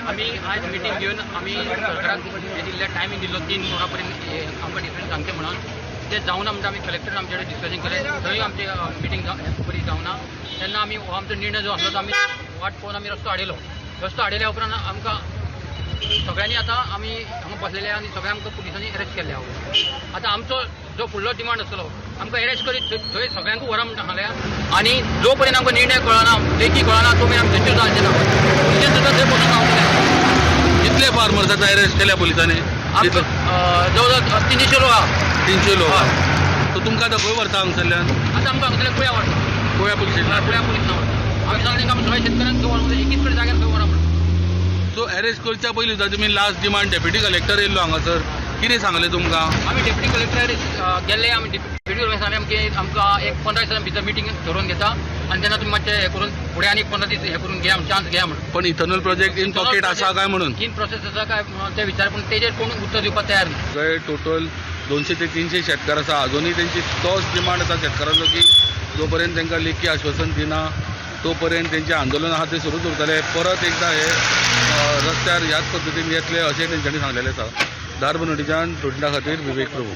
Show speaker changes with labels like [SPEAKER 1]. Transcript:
[SPEAKER 1] आमी आयज मिटींग घेवन आमी सरकाराक हें दिल्लें, टायमींग दिल्लो, 3 वरां पर्यंत हे आमकां डिफरन्स सांगचें म्हणून. तें जावना म्हणटा आमी कलेक्टर आमचे कडेन डिस्कशन केलें. थंय आमचें मिटींग बरी जावना. तेन्ना आमी हो आमचो निर्णय जो आसलो तो आमी वाट पळोवन आमी रस्तो आडयलो. रस्तो आडयल्या उपरांत आमकां सगळ्यांनी आतां आमी हांगा बसलेले आनी सगळ्या आमकां पुलिसांनी अरेस्ट केल्ले आहा. आतां आमचो जो फुडलो डिमांड आसतलो, आमकां अरेस्ट करीत थंय सगळ्यांक व्हरा म्हणटा सांगल्या आनी जो पर्यंत आमकां निर्णय कळना, लेखी कळना, तो मेरेन आमी थंयचेर जावचें ना. पुलिशेन सुद्दां थंय बसून रावतले.
[SPEAKER 2] कितले फार्मर्स आतां अरेस्ट केल्या पुलिसांनी?
[SPEAKER 1] आमकां जवळ जवळ 300 लोक आहा.
[SPEAKER 2] 300 लोक.
[SPEAKER 1] हय.
[SPEAKER 2] सो तुमकां आतां खंय व्हरता हांगसरल्यान?
[SPEAKER 1] आतां आमकां हांगसरल्यान कुळ्या व्हरता.
[SPEAKER 2] गोव्या पुलीस स्टेशनार?
[SPEAKER 1] कुळ्या पुलीस व्हरता. आमी सांगलें आमी सगळ्या शेतकऱ्यांक खंय व्हरता, एकीच कडेन जाग्यार खंय व्हरा म्हणून.
[SPEAKER 2] सो अरेस्ट करच्या पयलीं सुद्दां तुमी लास्ट डिमांड, डेप्युटी कलेक्टर येयल्लो हांगासर, कितें सांगलें तुमकां?
[SPEAKER 1] आमी डेप्युटी कलेक्टर गेल्ले. आमी डेप्युटी कलेक्टर सांगलें आमकां, आमकां एक 15 दिसां भितर मिटींग थरोवन घेता आनी तेन्ना तुमी मातशें हें करून फुडें आनी 15 दीस हें करून घेया, चान्स घेया म्हणून.
[SPEAKER 2] पण इथेनॉल प्रोजेक्ट इन पॉकेट आसा काय म्हणून?
[SPEAKER 1] इन प्रोसेस आसा काय म्हणून ते विचार, पूण तेजेर कोण उत्तर दिवपाक तयार ना.
[SPEAKER 2] थंय टोटल 200 ते 300 शेतकार आसा. अजुनूय तेंची तोच डिमांड आसा शेतकारांचो की जो पर्यंत तांकां लेखी आश्वासन दिना तो पर्यंत तेंचें आंदोलन आहा तें सुरूच उरतलें. परत एकदां हे रस्त्यार ह्याच पद्दतीन येतले अशें तेंच्यांनी सांगलेलें आसा. धारबनोटीच्यान टुडा खातीर विवेक प्रभू.